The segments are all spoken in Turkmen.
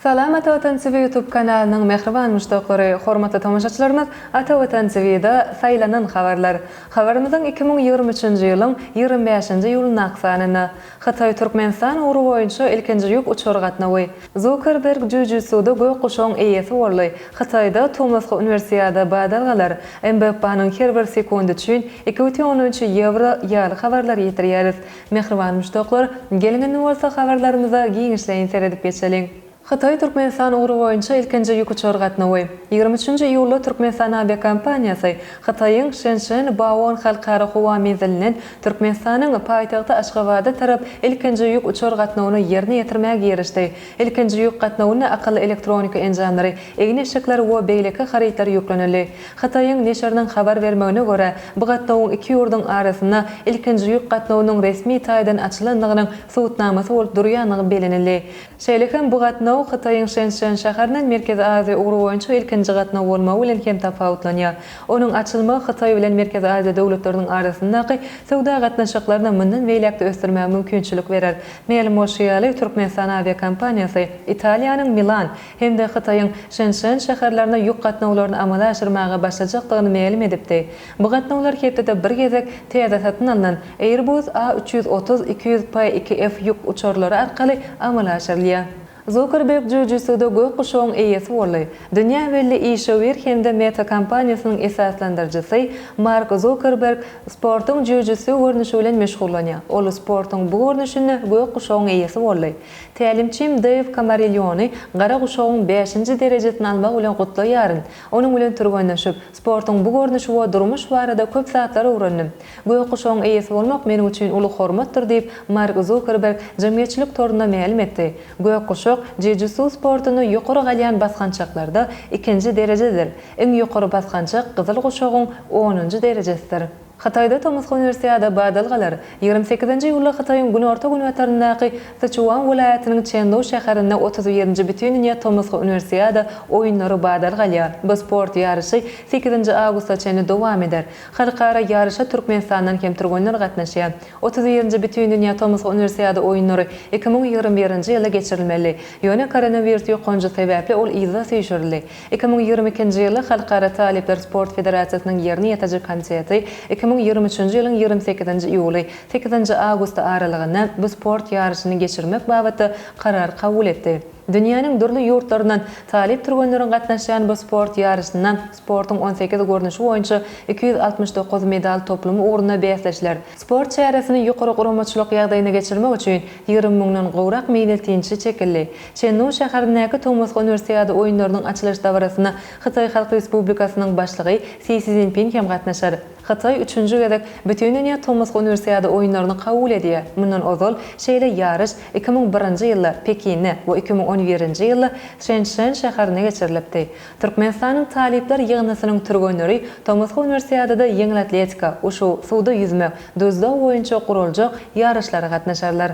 Salam Ata Watan TV YouTube kanalynyň mähriban muşdaklary, hormatly tomaşaçylarymyz Ata Watan TV-da saýlanan habarlar. Habarymyzyň 2023-nji ýylyň 25-nji iýulyndaky sanynda Hytaý Türkmenistan ugry boýunça ilkinji ýük uçar gatnawy. Zukerberg jiu-jitsuda gök guşagyň eýesi boldy. Hytaýda tomusky uniwersiada badalgalar. Mbappanyň her bir sekundy üçin 2,3 ýewro ýaly habarlary ýetirýäris. Mähriban muşdaklar, geliň indi bolsa habarlarymyza giňişleýin seredip geçeliň. Hytaý-Türkmenistan ugry boýunça ilkinji ýük uçar gatnawy. 23-nji iýulda Türkmenistan awiakompaniýasy Hytaýyň Şençžen Baoan halkara howa menzilinden Türkmenistanyň paýtagty Aşgabada tarap ilkinji ýük uçar gatnawyny ýerine ýetirmäge girişdi. Ilkinji ýük gatnawynda akylly elektronika enjamlary, egin-eşikler we beýleki harytlar ýüklenildi. Hytaýyň neşiriniň habar bermegine görä, bu gatnawyň iki ýurduň arasynda ilkinji ýük gatnawynyň resmi taýdan açylandygynyň subutnamasy bolup durýandygy bellenildi. Şeýle hem bu gatnaw Hytaýyň Şençžen şäherinden Merkezi Aziýa ugry boýunça ilkinji gatnaw bolmagy bilen hem tapawutlanýar. Onuň açylmagy Hytaý bilen Merkezi Aziýa döwletleriniň arasyndaky söwda gatnaşyklaryny mundan beýläk-de ösdürmäge mümkinçilik berer. Mälim bolşy ýaly, Türkmenistan awiakompaniýasy Italiýanyň Milan hem-de Hytaýyň Şençžen şäherlerine ýük gatnawlaryny amala aşyrmaga başlajakdygyny mälim edipdi. Bu gatnawlar hepdede bir gezek täze satyn alnan Airbus A 330 200 P2F ýük uçarlary arkaly amala aşyrylýar. Zukerberg jiu-jitsuda gök guşagyň eýesi boldy. Dünýä belli işewür hem-de Meta kompaniýasynyň esaslandyryjysy Mark Zukerberg sportuň jiu-jitsu görnüşi bilen meşgullanýar. Ol sportuň bu görnüşinde gök guşagyň eýesi boldy. Tälimçim Deýw Kamariliony gara guşagyň bäşinji derejesini almagy bilen gutlaýaryn. Onuň bilen türgenleşip, sportuň bu görnüşi we durmuş barada köp zatlar öwrendim. Gök guşagyň eýesi bolmak meniň üçin uly hormatdyr diýip, Mark Zukerberg jemgyýetçilik torunda mälim etdi. Gök guşak jiu-jitsu sportunda ýokary galýan basgançaklarda ikinji derejedir. Iň ýokary basgançak gyzyl guşagyň onunjy derejesidir. Hytaýda tomusky uniwersiada badalgalar. 28-nji iýulda Hytaýyň günorta-günbataryndaky Syçuan welaýatynyň Çendu şäherinde 31-nji Bütindünýä tomusky uniwersiada oýunlary badalga alýar. Bu sport ýaryşy sekizinji awgusta çenli dowam eder. Halkara ýaryşa Türkmenistandan hem türgenler gatnaşýar. 31-nji Bütindünýä tomusky uniwersiada oýunlary 2021-nji ýylda geçirilmeli. Ýöne koronawirus ýokanjy sebäpli ol yza süýşürildi. 2022-nji ýylda Halkara talyplar sport federasiýasynyň ýerine ýetiriji komiteti 2023-nji ýylyň 28-nji iýuly, sekizinji awgusty aralygynda bu sport ýaryşyny geçirmek babatda karar kabul etdi. Dünýäniň dürli ýurtlaryndan talyp türgenleriň gatnaşýan bu sport ýaryşynda sportuň 18 görnüşi boýunça 269 medal toplumy ugrunda bäsleşiler. Sport çäresini ýokary guramaçylyk ýagdaýynda geçirmek üçin 20 müňden gowrak meýletinçi çekildi. Çendu şäherindäki tomusky Uniwersiada oýunlarynyň açylyş dabarasyna Hytaý Halk Respublikasynyň Başlygy Si Szinpin hem gatnaşar. Hytaý üçünji gezek Bütindünýä tomusky Uniwersiada oýunlaryny kabul edýär. Mundan ozal şeýle ýaryş 2001-nji ýylda Pekinde we 2011-nji ýylda Şençžen şäherinde geçirilipdi. Türkmenistanyň talyplar ýygyndysynyň türgenleri tomusky Uniwersiadada ýeňil atletika, uşu, suwda ýüzmek, dzýudo boýunça guraljak ýaryşlara gatnaşarlar.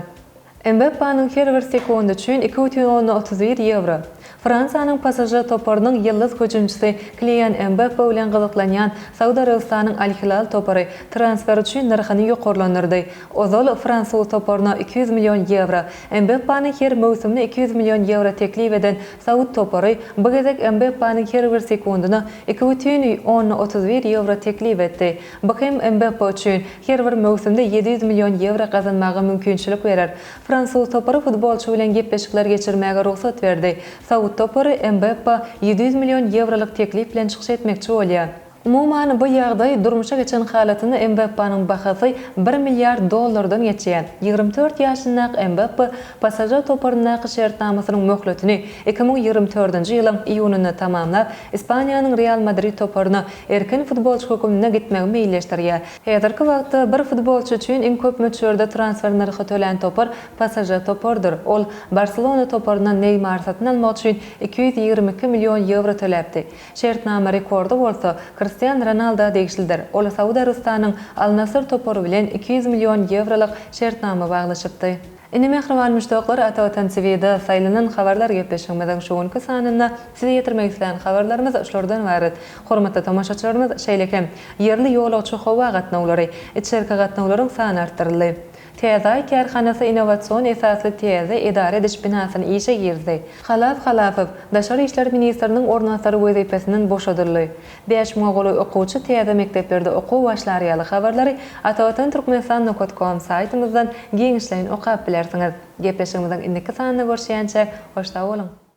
Mbappanyň her bir sekundy üçin 2,31 ýewro. Fransiýanyň PSŽ toparynyň ýyldyz hüjümçisi Kilian Mbappe bilen gyzyklanýan Saud Arabystanyň Al-Hilal topary transfer üçin nyrhyny ýokarlandyrdy. Ozal fransuz toparyna 200 million ýewro, Mbappany her möwsümde 200 million ýewro teklip eden saud topary bu gezek Mbappanyň her bir sekundyna 2,31 ýewro teklip etdi. Bu hem Mbappe üçin her bir möwsümde 700 million ýewro gazanmaga mümkinçilik berer. Fransuz topary futbolçy bilen gepleşikler geçirmäge rugsat berdi. Saud topary Mbappä 700 million ýewrolyk teklip bilen çykyş etmekçi bolýar. Umuman, bu ýagdaý durmuşa geçen halatynda Mbappanyň bahasy bir milliard dollardan geçýär. 24 ýaşyndaky Mbappe PSŽ toparyndaky şertnamasynyň möhletini 2024-nji ýylyň iýunynda tamamlap, Ispaniýanyň Real Madrid toparyna erkin futbolçy höküminde gitmegi meýilleşdirýär. Häzirki wagtda bir futbolçy üçin iň köp möçberde transfer nyrhy tölän topar PSŽ toparydyr. Ol Barselona toparyndan Neýmary satyn almak üçin 222 million ýewro töläpdi. Şertnama rekordy bolsa Kristian Ronalda degişlidir. Ol Saud Arabystanyň Al-Nasr topary bilen 200 million ýewrolyk şertnama baglaşypdy. Indi mähriban muşdaklar Ata Watan TV-de saýlanan habarlar gepleşigimiziň şu günki sanynda size ýetirmek islän habarlarymyz şulardan ybarat. Hormatly tomaşaçylarymyz şeýle hem ýerli ýolagçy howa gatnawlary, içerki gatnawlaryň sany artdyryldy. Täze Aý kärhanasy innowasion esasly täze edara ediş binasyny işe girizdi. Halaf Halafow, daşary işler ministriniň orunbasary wezipesinden boşadyldy. Bäş müňe golaý okuwçy täze mekdeplerde okuwa başlar ýaly habarlary Atavatan Türkmenistan nokat kom saýtymyzdan giňişleýin okap bilersiňiz. Gepleşigimiziň indiki sanynda görüşýänçäk, hoş sag boluň!